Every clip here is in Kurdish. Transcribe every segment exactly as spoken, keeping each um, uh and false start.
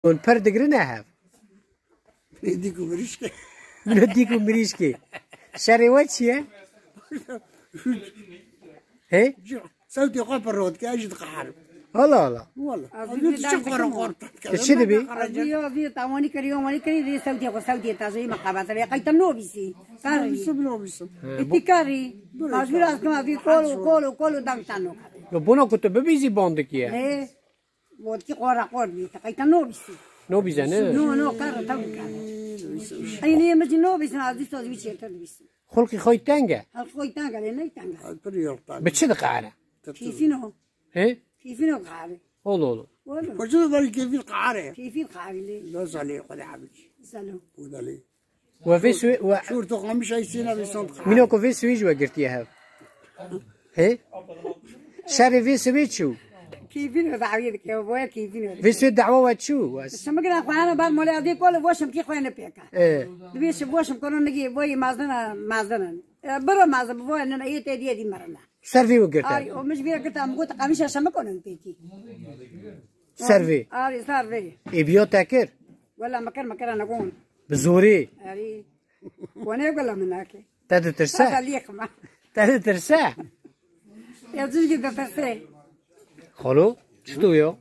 Hûn pir digirine hev. Li dîk û mirîşkê. Li dîk û mirîşkê. Şerê we çi ye? He? Sewtê xwe pir rot ke, ez jî diqeherim. Hala hala. Wala. Ez Ez vî çi dam qora dikim. Qor pir ke. Tu çi dibî? Ez vî, ez vî tawanî kirî, yawanî kirî, vî sewtê xwe, sewtê tazeyî me qebate. Vê qeyta nobîsî. Karî. Nobîsim, nobîsim. He, Ê bu- ti karî. Dur, Ez vî raz kim, ez vî kol û kol û kol û dam tano. Yo, bona ku tu bibîzî bandikî ye. He. Vodkî qora qor bî, te qeyta nobîsî. Nobîze ne? No, no, kar, tabii kar. Ey, niye mi jî nobîsin, az dîsa wî çêtir dibîsin. Xulqî xwe teng e. Hal xwe teng e, lê ne teng e. Bi çi diqehre? Keyfîn o. He? Keyfîn o qehre. Olo olo. Wala. Koçu da bari keyfîn qehre. Keyfîn qehre lê. La salê Xwedê habî. Salo. Bu da lê. We vê swê-, we Şûr tu qamiş ay sîna vê sond qehre. Mîna ku vê swê ji we girtiye hev. He? Şerê vê swê çû. Keyfîn o dawiyê dike, boya keyfîn o. Vê swê dawa we çû? Wes. Şemigina xwe hene ber molê adê kol, voşim ki xwe ne pêka. E. Dibê şi voşim kono nigê, boyê mazina, mazina. E, biro mazin, bi voya nina, yê tê diye di mirina. Ser vê we girte. Ay, o mij vê girte, em got, qamîşa şemik kono pêkî. Ser vê. Arî, ser vê. Ê biyo te kir? Wela me kir, me kir, ne gon. Bi zorê. Arî. Wane wela min nake. Te ditirse? Sasa lêxma. Te ditirse? Ya cizgî ditirse. Xalo, çi tu yo?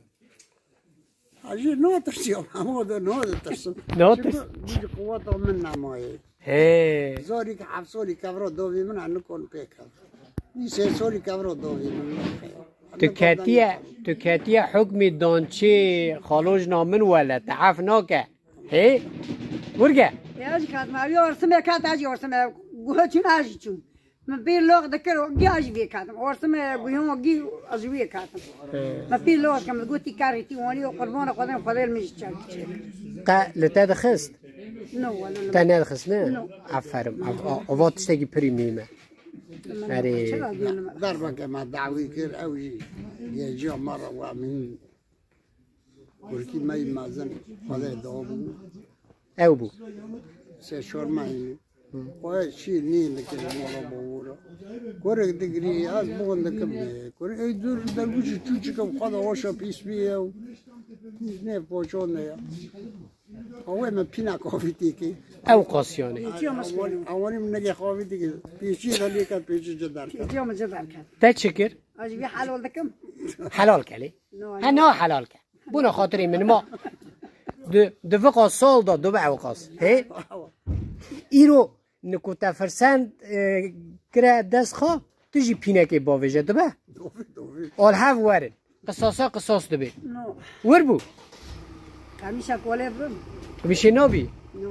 Hacı ne tirsiyor? Ama o da ne da tirsin? Ne tirsin? Çünkü bu kuvvet o min namayı. He. Zori ki hafsoli kavro dovi min anı konu pek. Ni se soli kavro dovi min. Tu ketiye, tu ketiye hukmî dançê xalojna min wele, te hef nake. Hê? Wurge? Ya jî katim, ew ya orsimê kat, ez jî orsimê guha çûn, ez jî çûn. Min pîr lox dikir, o gî ez jî vê katim. Orsimê guyon o gî ez jî vê katim. He. Min pîr lox dikim, gotî karî tî wanî, o qurbana Xwedê, Xwedê min jî çek çek. Qe li te dixist? No, wala. Te nedixist, ne? No. Aferin. Av-, a-, ava tiştekî pirî mîme. Min Erê. Çira diyelim. Darbeke me dawî kir, ew jî gêjiya me re wa min. Kurkî me yî mezin xwedê da bû. Ew bû. Sê çar me yî. Xwe çî nîn dikir mala bavûra. Kurek digirî, ez bon dikim. Kurek ey dur dergûçî çûçik e, xwe da hoşa pîs bî ew. Nê poçon de ya. Ew ê me pîna xafîtî kî. Ew qas yani. Pêçiya me şikêne. Awanî min nege xafîtî kî. Pêçî de lêka pêçî ci derket. Pêçiya me ci derket. Te çi kir? Ez jî vî helal dikim. Helal kelê. No, Ha, no. Na helal ke. Buna xatirê min ma. Di, di vika sal da, du be ewqas. He? Îro, ni ku te firsend, e, kire dest xwe, tu jî pînekê bavêje, dibe? Dovî, dovî. Al hev werin. Qisasa qisas dibe. No. Wir bû? Qemîşa kolê bim. Qemîşê nabî? No.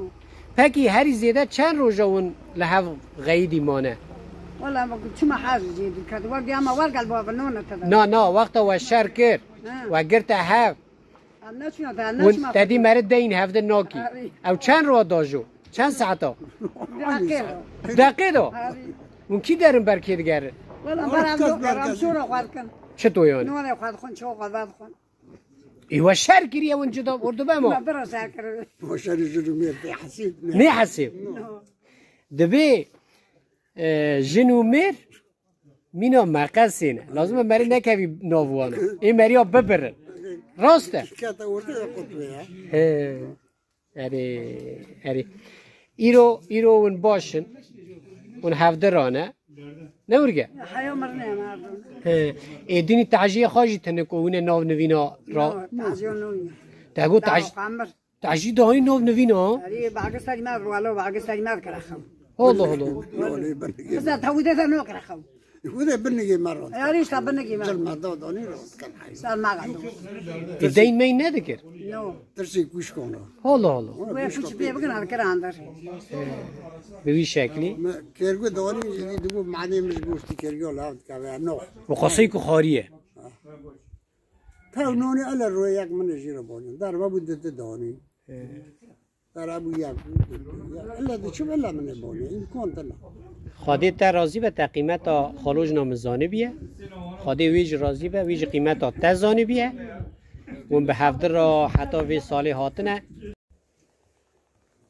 Pekî herî zêde çend roja hûn li hev xeyidî mane? Wala, em çima haj jê diket. Wer diya me wer gel bavê nona te de. Na, na, wexta we şer kir. Ha. We girte hev. Em neçûna te, Hûn neçûna te dî te. Meri deyin hevdin nakî. Arî. Ew çend roja da jo? Çend saeta? Deqê. Deqê da? Arî. Hûn kî derin berkê digerin? Wala, ber em Berkez, do, berkez. Em şora xwe dikin. Çi to yani? Nonê xwe dixwin, ço xwe vedixwin. Ê we şer kiriye hûn cida ordu be ma? Ma bira şer kiriye. Ma şerî jin û mêr tê hesîb ne? Nê hesîb. No. Dibê, e, jin û mêr mîna meqesê ne. Lazim e merî nekevî nav wana. Ê meriya bibirin. Rast e. Kete ordu ya qutbe ya. He. Erê, erê. Îro, îro hûn baş in. Hûn hevdi rane. Ne wurge? Heya mirine merdin. He. Ê dinî teciyê xwe jî tine ku hûn ê nav nivîna ra. Yo, teciya nû. Te got Dawa tej-, qamir. Tecî dahî nav nivîna. Erê, bagir serî me, walo, bagir serî me kira xew. Allah Allah. Bize tewde de no kira xew. Wide binigê me rast. Yarî işte binigê me. Cil me da danî rast kan hay. Ser me gado. E, deyn meyn nedikir? Yo. Tirsê kuşkon ra. Allah Allah. Wê piç pê bikin, her kir ander. Bi wî şeklî. Me kergu danî, jî digo manê min ji goştî kergu lav dikeve, no. O qasey ku xariye. Tev nonê ele royek min jî re bonin. Derve bû didi danî. He. Pere bû yek bû, du bû. Ya, ille diçim, ille min ê bonê. Îmkan tine. Xwedê te razî be, te qîmeta xalojna min zanibiye. Xwedê wê jî razî be, wê jî qîmeta te zanibiye. Hûn bi hevdi re heta vê salê hatine.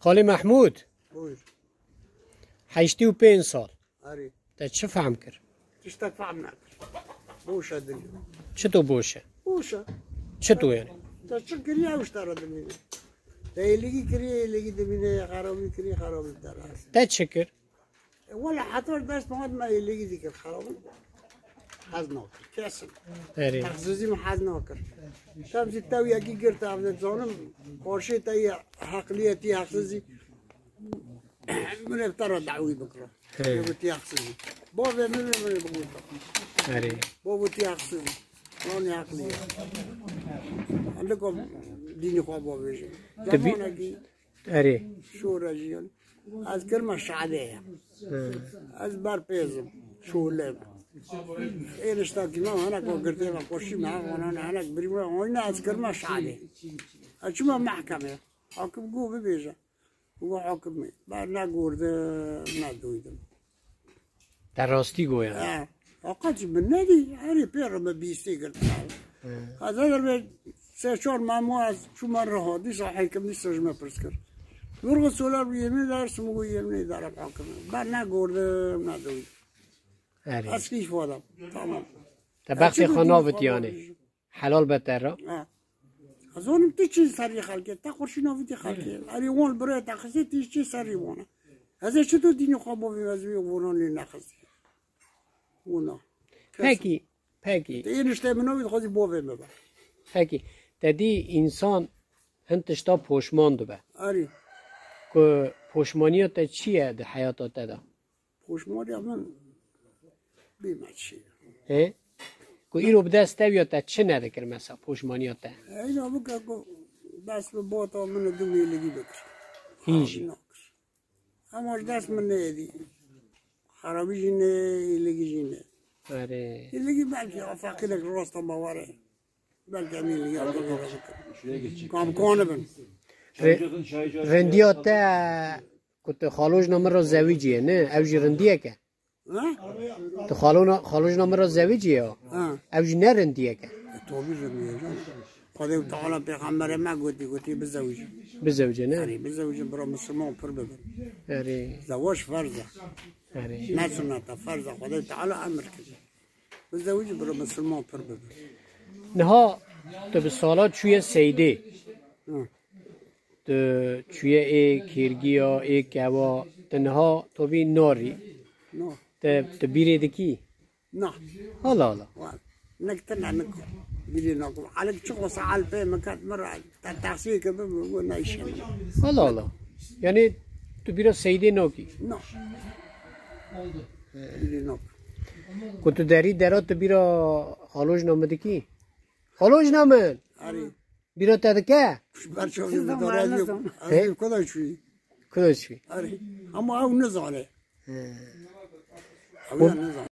Xalê Mehmûd. Buyur. Heştê û pênc sal. Erê. Te çi fehm kir? Tiştek fehm nekir. Boş e dinya. Çi to boş e? Boş e. Çi to yani? Te çi kiriye, ew ji te re dimîne. Te êlîgî kiriye, êlîgî dimîne, xerabî kiriye, xerabî te re. Te çi kir? E, wele heta dest me hat me êlîgî dikir, xerabî. Hez nakir. Kesin. Erê. Heqsizî min hez nakir. Tem jî tew yekî girt, ev dizanim, qarşê te yê heqliyetî, heqsizî. Min ev te re dawî bikira. He. Min gotî heqsizî. Bavê min, min ê bigota. Erê. Bavo tî heqsizî. Lan heqlî ye. Liko dînî xwe bavêje. Te bî- Zamanekî Erê. Şûre jiyan. Ez kirme şadê ye. He. Ez ber pêzim. Şûle. Ê niştakî me hinek o girtê me, qoşî me, henek birî me, oyna ez kirme şadê. Ez çima mehkemê. Hakim go bibêje. Û hakimê. Ben ne gördüm, ne duydum. Te rastî goya. He. Fakat ji min nedî, herî pê re me bîstê girtin. He. Hezar ve se çar memo ez çûme riha, dîsa hekim dîsa ji me pirs kir. Vurgu solar bu yemin ederim, bu yemin ederim hakimê. Ben ne gördüm, ne duydum. Erê. Eski ifadem. Tamam. Te bextê xwe navit yani. Helal be te re. Ha. Ez zonim tu çi serî xelkê, te xurşî navî tê xelkê. Erê wan birê te xistê, tu çi serî wana. Ez ê çi tu dînî xwe bovî, ez wî wona lê nexistî. Wona. Pekî, pekî. Te yê nişte min navî xwezî bovê me be. Pekî. Te dî însan hin tişta poşman dibe. Erê. Ku poşmaniya te çi ye di heyata te de? Poşmaniya min bî me çi. He? Ku îro bi dest tev ya te çi nedikir mesela poşmaniya te? Eyna bike ku dest bi bota min û du mêligî bikir. Hîn jî. Nakir. Ama ji dest min neyê dî. Xerabî jî ne, îligî jî ne. Erê. Îligî belkî afaqînek rasta me were. Belkî em îligî afaqî re bikin. Kam kanibin. Re-, rendiya te Ku tu xalojna min re zewicî ye, ne? Ew jî rindiyek e. Ha? Tu xalona, xalojna min re zewicî ye. Ha. Ew jî ne rindiyek e. E, tabii rindiyek e. Xwedê û Teala pêxemberê me gotî, gotî bizewicin. Bizewicin, ne? Erê, bizewicin, bira misilman pir bibin. Erê. Zewac ferz e. Erê. Ne sunnet e, ferz e. Xwedê Teala emir kir. Bizewicin, bira misilman pir bibin. Niha tu bi sala çûye seydê. Hı. Tu çûye ê kêrgiya, ê kewa, tu niha tobî narî. No. Te, tu bîrê dikî? Na. Hala hala. Wan. Nek tine nik bîrê nakim. Alik çi xwesa al pê min ket min re, te taksiyê ke bi min go nayşe. Hala hala. Yani tu bîra seydê nakî? Na. Bîrê nakim. Ku tu derî dera tu bîra xalojna min dikî? Xalojna min! Arî. Bîra te dike? Ji ber çavê Siz de dare ez ê, ez ê He? Kuda çûyî. Kuda çûyî? Arî. Ama ew nizane. He. Ew ya nizane.